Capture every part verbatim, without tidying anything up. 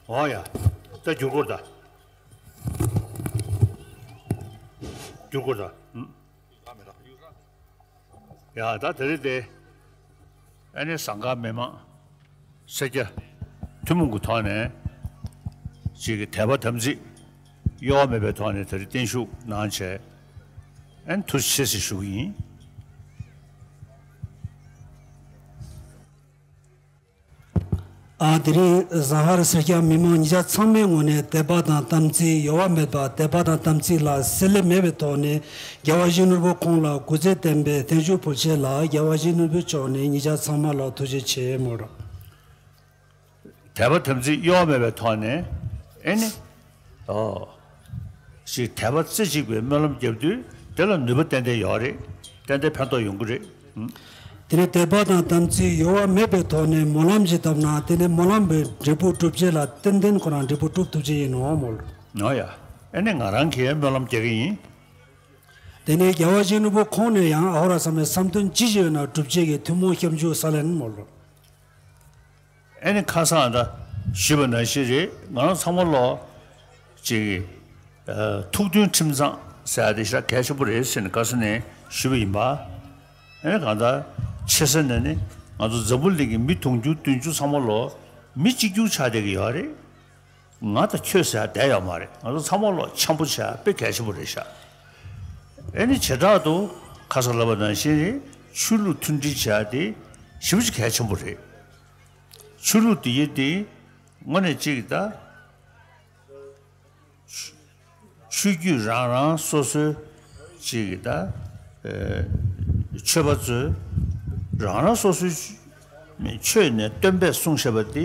ཨོ་ཡ། ད་བསྒྱུར་བཀོད་ད། བསྒྱུར་བཀོད་ད། ཨུམ། ཡ་ད་དེ་རིང་དེ། ཨ་ནི་ཟངས་དཀར་མི་མང་སེར་སྐྱ་ཐུན་མོང་གི་ཐོག་ནས་ཅིག་གི་དད་པ་དམ་ཚིག་གཡོ་བ་མེད་པའི་ཐོག་ནས་དེ་རིང་བརྟན་བཞུགས་གནང་བྱས། ཨ་ནི་ཐུགས་རྗེ་ཆེ་ཞུ་གི་ཡིན། ཨ། དེ་རིང་ཟངས་དཀར་སེར་སྐྱ་མི་མང་ཉིད་ཆ་ཚང་མའི་ངོས་ནས་དད་པ་དང་དམ་ཚིག་གཡོ་བ་མེད་པ། དད་པ་དང་དམ་ཚིག་ལ་བསྲེ་ལྷད་མེད་པའི་ཐོག་ནས་རྒྱལ་བ་ཡིད་བཞིན་ནོར་བུ་ཁོང་ལ་གུས་བརྩི་བསྟན་པའི་བརྟན་བཞུགས་ཕུལ་ཆེད་ལ། རྒྱལ་བ་ཡིད་བཞིན་ནོར་བུ་མཆོག་ནས་ཉིད་ཆ་ཚང་མ་ལ་ཐུགས་རྗེ་ཆེ་སྨོ། དད་པ་དམ་ཚིག་གཡོ་བ་མེད་པའི་ཐོག་ནས། ཨེ་ནི། ཨོ། ཞིག་དད་པ་རྩེ་གཅིག་པའི་སྨོན་ལམ་བརྒྱབ་དུས་དེ་ལ་ནུས་པ་ཏན་ཏན་ཡོད་རེད། ཏན་ཏན་ཕན་ཐོགས་ཡོང་གི་རེད། ཨུམ། དེ་ནས་དད་པ་དང་དམ་ཚིག་གཡོ་བ་མེད་པའི་ཐོག་ནས་སྨོན་ལམ་ཞིག་བཏབ་ན། དེ་ནས་སྨོན་ལམ་པའི་འབྲས་བུ་སྒྲུབ་བྱེད་ལ་ཏན་ཏན་ཁོ་རང་འབྲས་བུ་སྒྲུབ་ཐུབ་ཀྱི་ཡིན་ནོ་སྨོ། ཨོ་ཡ། ཨེ་ནི་ང་རང་གིས་སྨོན་ལམ་རྒྱག་གི་ཡིན། དེ་ནས་རྒྱལ་བ་ཡིད་བཞིན་ནོར་བུ་ཁོང་ནས་ཡང་ཨ་ཧོ་ར་ཚང་མའི་བསམ་དོན་ཅི་ཞིག་ཡོད་ན་སྒྲུབ་བྱེད་ཀྱི་ཐུན་མོང་སྐྱབས་འཇུག་སྩལ་ལེན་སྨོ། ཨེ་ནི་ཁ་སང་ད་ཞུས་པ་ནང་བཞིན་རེད། ང་རང་ཚང་མ་ལོ་ཅིག་ཨ། ཐུགས་མཐུན་ཁྲིམས་གཙང་ཟེར་ཡ་དེ་ཞེ་དྲག་གལ་ཆེན་པོ་རེད་ཟེར་ནས་དགའ་ས་ནས་ཞུས་པ་ཡིན་པ། ཨེ་ནི་གང་ལྟར་ཆེ་ས་ནས་ནི་ང་ཚོ་འཛམ་བུ་གླིང་གི་མི་དུང་ཕྱུར་བདུན་ཅུ་ཚང་མ་ལོ་མི་གཅིག་གྱུར་ཆགས་བསྡད་ཀྱི་ཡོད་རེད། ང་དང་ཁྱོད་ཟེར་ཡ་བསྡད་ཡོད་མ་རེད། ང་ཚོ་ཚང་མ་ལོ་འཆམ་པོ་བྱས་དཔེ་གལ་ཆེན་པོ་རེད་ཤག་ཨེ་ནི་བྱེ་བྲག་ཏུ་ཁ་སང་ལབ་པ་ནང་བཞིན་རེད། ཆོས་ལུགས་མཐུན་སྒྲིལ་བྱས་ཡ་དེ་ཞེ་པོ་ཅིག་གལ་ཆེན་པོ་རེད། ཆོས་ལུགས་དེ་ཡི་དེ་དངོས་གནས་གཅིག་ད། ཆོས་བརྒྱུད་རང་རང་སོ་སོའི་ཅིག་གི་ད་ཨེ་ཆོས་པ་ཚོས་རང་རང་སོ་སོའི་ཆོས་ནས་སྟོན་པས་གསུངས་བཞག་པ་དེ་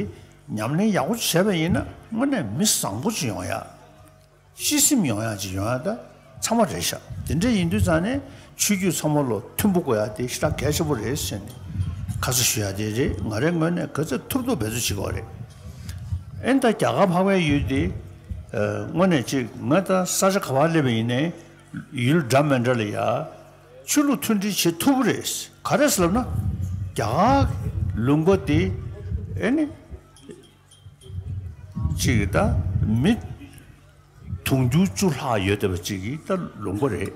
ཉམས་ལེན་ཡག་པོ་བྱས་པ་ཡིན་ན་དངོས་གནས་མི་བཟང་པོ་ཅིག་ཡོང་ཡ། སྤྱི་སེམས་ཡོང་ཡ་ཅིག་ཡོང་ཡ་ད་ཚང་མ་རེད་ཤག་དེ་འདྲ་ཡིན་དུས་ཙང་ནས་ཆོས་བརྒྱུད་ཚང་མ་ལོ་མཐུན་པོ་དགོས་ཡ་དེ་ཞེ་དྲག་གལ་ཆེན་པོ་རེད་ཟེར་ནས་ཁ་ས་ཞུ་ཡ་དེ་རེད། ང་རའི་ངོས་ནས་ག་ཚོད་ཐུབ་ཐུབ་འབད་རྩོལ་བྱེད་དགོས་རེད། ཨེ་ད་རྒྱ་གར་འཕགས་པའི་ཡུལ་དེ། ཨ། དངོས་གནས་ཅིག་ང་ད་ས་ཆ་ག་པར་སླེབས་པ་ཡིན་ནའི་ཡུལ་འདྲ་མི་འདྲ་ལ་ཡ་ཆོས་ལུགས་མཐུན་སྒྲིལ་བྱེད་ཐུབ་ཀྱི་རེད། ག་རེ་ཟེར་ལབ་ན་རྒྱ་གར་ལུང་པ་དེ་ཨེ་ནི་ཅིག་ད་མི་དུང་ཕྱུར་བཅུ་ལྷག་ཡོད་བསྡད་པ་ཅིག་གི་ད་ལུང་པ་རེད།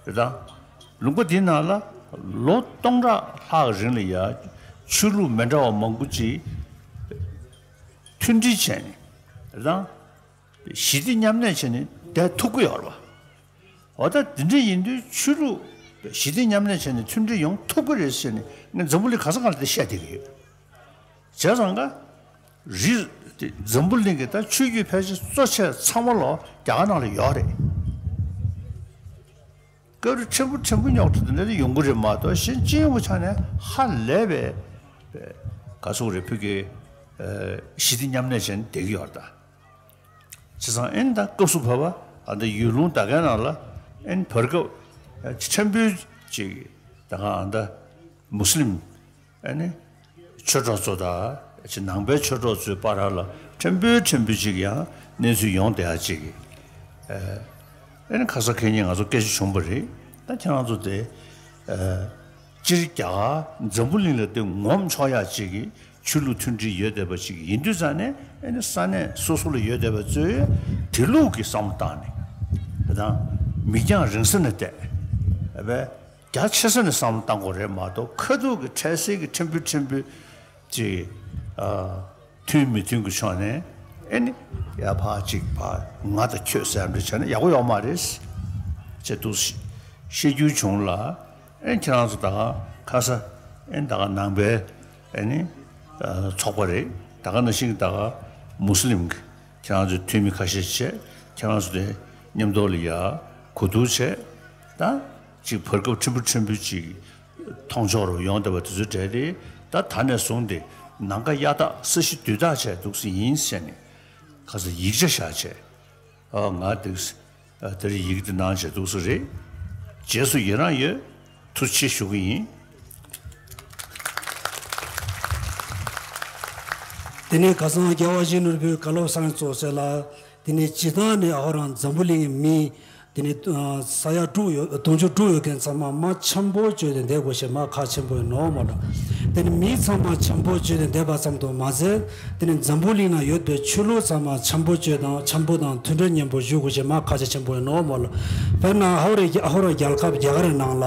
རེད་ད། ལུང་པ་འདི་ནང་ལ་ལོ་སྟོང་ཕྲག་ལྷག་རིང་ལ་ཡ་ཆོས་ལུགས་མི་འདྲ་བ་མང་པོ་ཅིག་མཐུན་སྒྲིལ་བྱས་ནས་རེད་ད། ཞི་བདེ་མཉམ་གནས་བྱས་ནས་བསྡད་ཐུབ་ཀྱི་ཡོད་རེད་པ། འོ་ད་དེ་འདྲ་ཡིན་དུས་ཆོས་ལུགས་ཞི་བདེ་མཉམ་གནས་བྱས་ནས་མཐུན་སྒྲིལ་ཡོང་ཐུབ་ཀྱི་རེད་ཟེར་ནས་ངས་འཛམ་བུ་གླིང་ག་ས་ག་ལ་དེ་བཤད་བསྡད་ཀྱི་ཡོད། བྱས་ཙང་ཀ་རི་འཛམ་བུ་གླིང་གི་ད་ཆོས་བརྒྱུད་ཕལ་ཆེར་གཙོ་ཆེ་ཚང་མ་ལོ་རྒྱ་གར་ནང་ལ་ཡོད་རེད། སྐབས་རེ་ཕྲན་བུ་ཕྲན་བུ་རྙོག་དྲ་དེ་འདྲ་དེ་ཡོང་གི་རེད་མ་གཏོགས་གཞན་སྤྱི་ཡོངས་ཀྱི་ཆ་ནས་ཧ་ལས་པའི་ག་ཟེར་དགོས་རེད། བོད་ཀྱི་ཞི་བདེ་མཉམ་གནས་བྱས་ནས་བསྡད་ཀྱི་ཡོད་རེད་ད། བྱས་ཙང་ཨེ་ནི་ད་སྐབས་སུ་བབ་པ་ཨ་ད་ཡུལ་ལུང་ད་གའི་ནང་ལ་ཨེ་ནི་བར་སྐབས་ཕྲན་བུ་ཅིག་ད་ག་ཨ་ད་མུ་སི་ལིམ་ཨེ་ནི་ཆོས་གྲོགས་ཚོ་དང་ཅིག་ནང་པའི་ཆོས་གྲོགས་ཚོའི་བར་ལ་ཕྲན་བུ་ཕྲན་བུ་ཅིག་ཡང་གནས་ཚུལ་ཡོང་བསྡད་ཡ་ཅིག་ཨེ་ནི་ཁ་སང་ཁེ་ཉིན་ང་ཚོ་སྐད་ཆ་བྱུང་བ་རེད། ད་ཁྱེད་རང་ཚོ་དེ་སྤྱིར་རྒྱ་གར་འཛམ་བུ་གླིང་ལ་དེ་ངོམ་ཆོག་ཡ་ཅིག་གི་ཆོས་ལུགས་མཐུན་སྒྲིལ་ཡོད་བསྡད་པ་ཅིག་ཡིན་དུས་ཙང་ནས་ཨེ་ནི་ས་གནས་སོ་སོ་ལ་ཡོད་བསྡད་པ་ཚོས་དེ་ལུགས་ཀྱི་བསམ་བློ་བཏང་ནས་དེ་དང་མིག་རྒྱང་རིང་ས་ནས་བལྟས་ཨ་བས་རྒྱ་ཆེ་ས་ནས་བསམ་བློ་བཏང་དགོས་རེད་མ་གཏོགས་ཁ་ཐུག་གི་འཕྲལ་སེལ་གྱི་ཕྲན་བུ་ཕྲན་བུ་ཅིག་ཨ་མཐུན་མི་མཐུན་གྱི་ཕྱོགས་ནས་ཨེ་ནི་ཡ་ཕར་ཅིག་ཕར་ང་དང་ཁྱོད་ཟེར་ཡ་འདྲ་བྱས་ན་ཡག་པོ་ཡོད་མ་རེད་ཅེས་འདུག་བཤད་རྒྱུ་བྱུང་ལ། ཨེ་ཁྱེད་རང་ཚོ་ད་ག་ཁ་ས་ཨེ་ད་ག་ནང་པའི་ཨེ་ནི་ཚོགས་པ་རེད། ད་ག་ནང་བཞིན་ད་ག་མུ་སི་ལིམ་གྱི་ཁྱེད་རང་ཚོའི་འཐུས་མི་ཁ་ཤས་བྱས་ཁྱེད་རང་ཚོ་དེ་མཉམ་དུ་ལ་ཡ་གོ་བསྡུར་བྱས་ད་ཅིག་བར་སྐབས་ཕྲན་བུ་ཕྲན་བུ་ཅིག་མཐོང་ཕྱོགས་རུ་ཡོང་བསྡད་པ་དེ་ཚོའི་གྲས་དེ་ད་ད་ནས་བཟུང་སྟེ་ནམ་མཁའ་གཡའ་དག་ས་གཞི་རྡུལ་དག་བྱས་འདུག་སེ་ཡིན་ཟེར་ནས་ཁ་ས་ཡིག་ཆ་བཞག་བྱས། ཨ་ང་འདུག་སེ་ཨ་དེ་རིང་ཡི་གེ་འདི་གནང་བྱས་འདུག་སེ་རེད། རྗེས་སུ་ཡི་རང་ཡོད། ཐུགས་རྗེ་ཆེ་ཞུ་གི་ཡིན། དེ་ནས་ཁ་སང་རྒྱལ་བ་ཡིད་བཞིན་ནོར་བུས་བཀའ་སློབ་གསར་བཙུགས་ཟེར་ལ། དེ་ནས་སྤྱིར་བཏང་ནས་ཨ་ཧོ་རང་འཛམ་བུ་གླིང་གི་མི་ དེ་ནས་ས་ཡ་དྲུག་ཡོད། དུང་ཕྱུར་དྲུག་ཡོད་མཁན་ཚང་མ་མ་འཆམ་པོ་བཅོས་ཏེ་བསྡད་དགོས་ཞེས་མ་ཁག་ཆེན་པོ་ཡིན་ནོ་མོ་ལ། དེ་ནས་མི་ཚང་མ་འཆམ་པོ་བཅོས་ཏེ་བསྡད་པ་ཙམ་དུ་མ་ཟད། དེ་ནས་འཛམ་བུ་གླིང་ན་ཡོད་པའི་ཆོས་ལུགས་ཚང་མ་འཆམ་པོ་བཅོས་དང་འཆམ་པོ་དང་མཐུན་སྒྲིལ་མཉམ་པོ་བཞུགས་དགོས་ཞེས་མ་ཁག་ཆེ་ཆེན་པོ་ཡིན་ནོ་མོ་ལ། དཔེར་ན་ཨ་ཧོ་ར་ཨ་ཧོ་ར་རྒྱལ་ཁབ་རྒྱ་གར་ནང་ལ།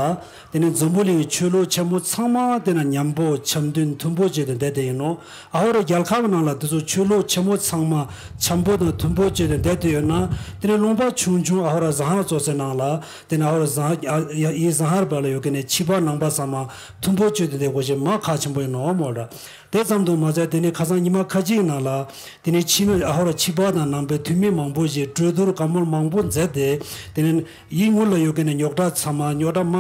དེ་ནས་འཛམ་བུ་གླིང་གི་ཆོས་ལུགས་ཆེན་མོ་ཚང་མ་དེ་ན་མཉམ་པོ་འཆམ་མཐུན་མཐུན་པོ་བྱས་ཏེ་བསྡད་དེ་ཡིན་ནོ། ཨ་ཧོ་ར་རྒྱལ་ཁབ་ནང་ལ་དེ་ཚོ་ཆོས་ལུགས་ཆེན་མོ་ཚང་མ་འཆམ་པོ་དང་མཐུན་པོ་བྱས་ཏེ་བསྡད་དེ་ཡོད་ན། དེ་ནས་ལུང་པ་ཆུང་ཆུང་ཨ་ཧོ་ར་ཟ་ཧར་ཚོ་ཟེར་ནང་ལ། དེ་ནས་ཨ་ཧོ་ར་ཟ་ཧར་ཨ་ཡ་ཡི་ཟ་ཧར་བ་ལ་ཡོད་མཁན་ནས་ཕྱི་པ་ནང་པ་ཚང་མ་མཐུན་པོ་བྱས་ཏེ་བསྡད་དགོས་ཞེས་མ་ཁག་ཆེན་པོ་ཡིན་ནོ་མོ་ར། དེ་ཙམ་དུ་མ་ཟད། དེ་ནས་ཁ་སང་ཉི་མ་ཁ་ཅིག་ནང་ལ། དེ་ནས་ཕྱི་མི་ཨ་ཧོ་ར་ཕྱི་པ་དང་ནང་པའི་འཐུས་མི་མང་པོ་ཞིག་གྲོས་བསྡུར་བཀའ་མོལ་མང་པོ་མཛད་དེ། དེ་ནས་ཡིད་ངོ་ལ་ཡོད་མཁན་ནས་རྙོག་དྲ་ཚང་མ་རྙོག་དྲ་མ་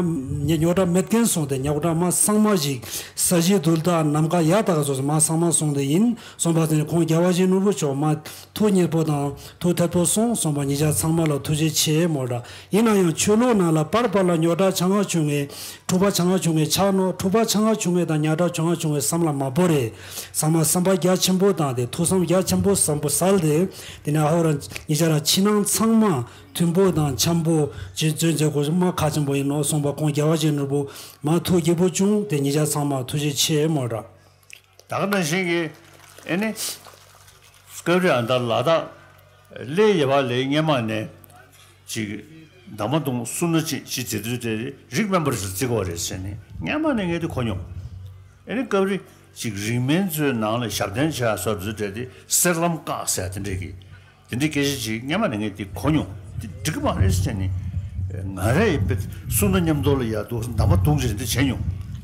རྙོག་དྲ་མེད་མཁན་སོང་སྟེ། རྙོག་དྲ་མ་ཚང་མ་ཞིག་ས་གཞི་རྡུལ་དག་ནམ་མཁའ་ཡར་ལྟ་ག་སོགས་སུ་མ་ཚང་མ་སོང་སྟེ་ཡིན་སོང་པ་ཟེར་ནས། ཁོང་རྒྱལ་བ་ཡིད་བཞིན་ནོར་བུ་མཆོག་མ་ཐུགས་མཉེས་པོ་དང་ཐུགས་ཐད་པོ་སོང་སོང་པ། ཉེ་ཆར་ཚང་མ་ལ་ཐུགས་རྗེ་ཆེ་མོ་འདྲ། ཡིན་ན་ཡང་ཆོས་ལུགས་ནང་ལ་པར་པར་ལ་རྙོག་དྲ་ཆང་ང་ཆུང་ངེ་འཁྲུག་པ་ཆང་ང་ཆུང་ངེ་ཆགས་ནོ། འཁྲུག་པ་ཆང་ང་ཆུང་ངེ་དང་རྙོག་དྲ་ཆང་ང་ཆུང་ངེ་བསམ་བློ་མ་བོར་རེ། ཚང་མ་བསམ་པ་རྒྱ་ཆེན་པོ་བཏང་སྟེ། ཐུགས་བསམ་རྒྱ་ཆེན་པོ་བཟང་པོ་གསལ་ཏེ། དེ་ནས་ཨ་ཧོ་ར་ཉེ་ཆར་ཕྱི་ནང་ཚང་མ་མཐུན་པོ་དང་འཆམ་པོ་བྱེད་བརྩོན་མཛད་དགོས་མ་ཁག་ཆེན་པོ་ཡིན་ནོ་གསུངས་པ། ཁོང་རྒྱལ་བ་ཡིད་བཞིན་ནོར་བུ་མ་ཐུགས་དགྱེས་པོ་བྱུང་སྟེ། ཉེ་ཆར་ཚང་མ་ཐུགས་རྗེ་ཆེ་མོ་འདྲ། ད་ག་ནང་བཞིན་གྱི་ཨེ་ནི་སྐབས་རེ་ཨ་མདའ་ལ་དྭགས་སླེབས་ཡོད་པ་ལས་སྔས་མ་ནས་ཅིག་འདབ་མ་དུང་སུ་ན་ཅིག་ཅིག་དེ་དུས་དེ་རིགས་དམན་པར་ཅིག་བརྩི་དགོས་རེད་ཟེར་ནས་སྔས་མ་ནས་ངས་དེ་གོ་མྱོང་། ཨེ་ནི་སྐབས་རེ་ཅིག་རིགས་དམན་ཚོའི་ནང་ལ་ཞབས་བརྟན་བྱ་སོགས་དེ་ཚོ་འདྲ་དེ་གསེར་ལམ་བཀག་ཟེར་དེ་འདྲས་ཀྱི། དེ་འདྲའི་སྐད་ཆ་ཅིག་སྔས་མ་ནས་ངས་དེ་གོ་མྱོང་། དེ་འགྲིག་གི་མ་རེད་ཟེར་ནས། ང་རས་དཔེ་སུ་ན་མཉམ་དུ་ལ་ཡ་འདུག་འདབ་མ་དུང་ཅིག་རེད་འདི་བྱས་མྱོང་།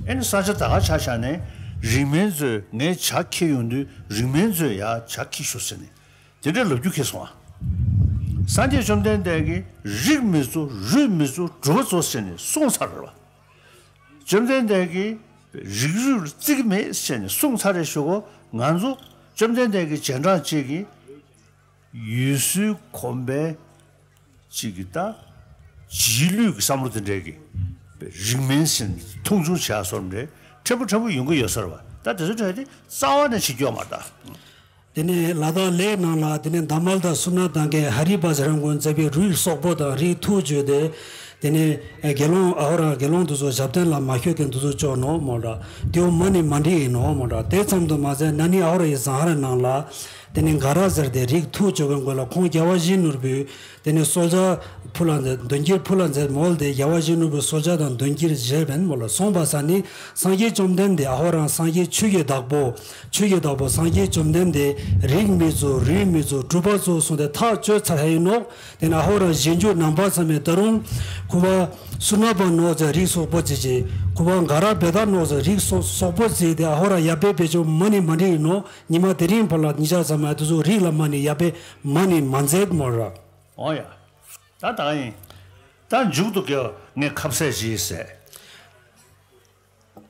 ཨེ་ནི་ས་ཆ་ད་ག་ཆ་བཞག་ནས་རིགས་དམན་ཚོས་ངའི་ཇ་འཁྱེར་ཡོང་དུས་རིགས་དམན་ཚོས་ཡ་ཇ་འཁྱེར་ཤོག་ཟེར་ནས་དེ་འདྲའི་ལབ་རྒྱུ་འཁེལ་སོང་ཨ། སངས་རྒྱས་བཅོམ་ལྡན་འདས་ཀྱིས་རིགས་མི་གཙོ་རུས་མི་གཙོ་གྲུབ་པ་གཙོ་ཟེར་ནས་གསུངས་ཚར་རེད་བ། བཅོམ་ལྡན་འདས་ཀྱིས་རིགས་རུས་ལ་བརྩི་གི་མེད་ཟེར་ནས་གསུངས་ཚར་རེད་ཞུ་གོ། ང་ཚོ་བཅོམ་ལྡན་འདས་ཀྱི་རྗེས་འབྲང་གཅིག་གིས། ཡུལ་སྲོལ་གོམས་པའི་གཅིག་གི་ད་རྗེས་ལུས་ཀྱི་བསམ་བློ་དེ་འདྲས་ཀྱི་རིགས་དམན་ཟེར་ནས་མཐོང་ཆུང་བྱ་སོར་འདྲས་ཕྲན་བུ་ཕྲན་བུ་ཡོང་གི་ཡོད་ས་རེད་བ། ད་དེ་ཚོ་འདྲས་དེ་རྩ་བ་ནས་བྱེད་རྒྱུ་མ་རེད་ད། དེ་ནས་ལ་དྭགས་གླེ་ནང་ལ་དེ་ནས་འདབ་མ་ལ་དང་སུ་ན་དང་གའི་ཧ་རི་པ་ཟེར་མཁན་མཛད་པའི་རིགས་སོག་པོ་དང་རིགས་ཐུག་བརྗོད་དེ། དེ་ནས་དགེ་སློང་ཨ་ཧོ་ར་དགེ་སློང་དེ་ཚོ་ཞབས་བརྟན་ལ་མ་ཤོད་མཁན་དེ་ཚོ་བཅོ་ནོ་མོ་འདྲ། དེའོ་མ་ནི་མ་འགྲིག་ཡིན་ནོ་མོ་འདྲ། དེ་ཙམ་དུ་མ་ཟད་ན་ནི་ཨ་ཧོ་ར་ཡི་ཟང་ཧར་ནང་ལ། དེ་ནས་ག་ར་ཟེར་ཏེ་རིགས་ཐུག་བཅོ་མཁན་དགོས་ལ། ཁོང་རྒྱལ་བ་ཡིད་བཞིན་ནོར་བུས་དེ་ནས་གསོལ་ཇ་ཕུལ་ལ་མཛད། མདུན་གྱིར་ཕུལ་ལ་མཛད་མོལ་ཏེ་རྒྱལ་བ་ཡིད་བཞིན་ནོར་བུས་གསོལ་ཇ་དང་མདུན་གྱིར་བཞེས་པས་མོལ་ལ་སོང་པ་ས་ནི། སངས་རྒྱས་བཅོམ་ལྡན་འདས་ཨ་ཧོ་ར་སངས་རྒྱས་ཆོས་ཀྱི་བདག་པོ། ཆོས་ཀྱི་བདག་པོ་སངས་རྒྱས་བཅོམ་ལྡན་འདས་རིགས་མི་གཙོ་རུས་མི་གཙོ་གྲུབ་པ་གཙོ་གསུངས་ཏེ་ཐག་གཅོད་ཚར་ཧ་ཡིན་ནོ། དེ་ནས་ཨ་ཧོ་ར་གཞན་འཇུག་ནང་པ་ཚང་མས་ད་རུང་ཁུ་བ་སུ་ན་པ་ནོག་ཟེར་རིགས་སོག་པོ་ཅི་ཅི། ཁུ་བ་ག་ར་བེ་ད་ནོག་ཟེར་རིགས་སོག་སོག་པོ་ཅི་དེ་ཨ་ཧོ་ར་ཡ་པེ་པེ་ཅོ་མ་ནི་མ་འགྲིག་ཡིན་ནོ། ཉི་མ་དེ་རིང་བར་ལ་ཉི་ཤར་ཚང་མ་དེ་ཚོ་རིགས་ལ་མ་ནི་ཡ་པེ་མ་ནི་མ་མཛད་མོ་ར། འོ་ཡ། ད་ད་ཡིན། ད་མཇུག་ཏུ་ཀྱོ་ངས་ཁ་ཟས་ཅི་ཟས།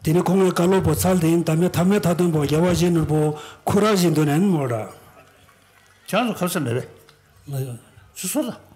དེ་ནི་ཁོང་གི་བཀའ་སློབ་པོ་ཚར་དེ་ཡིན། ད་མེ་ཐ་མེ་ཐ་དོན་པོ་རྒྱལ་བ་ཡིད་བཞིན་ནོར་བུ་ཁུ་ར་བཞིན་དུ་ནན་མོ་ར། ཁྱེད་རང་ཚོ་ཁ་ཟས་མེད་པས། ལ་ཡོད། ཚུ་སོ་ལ།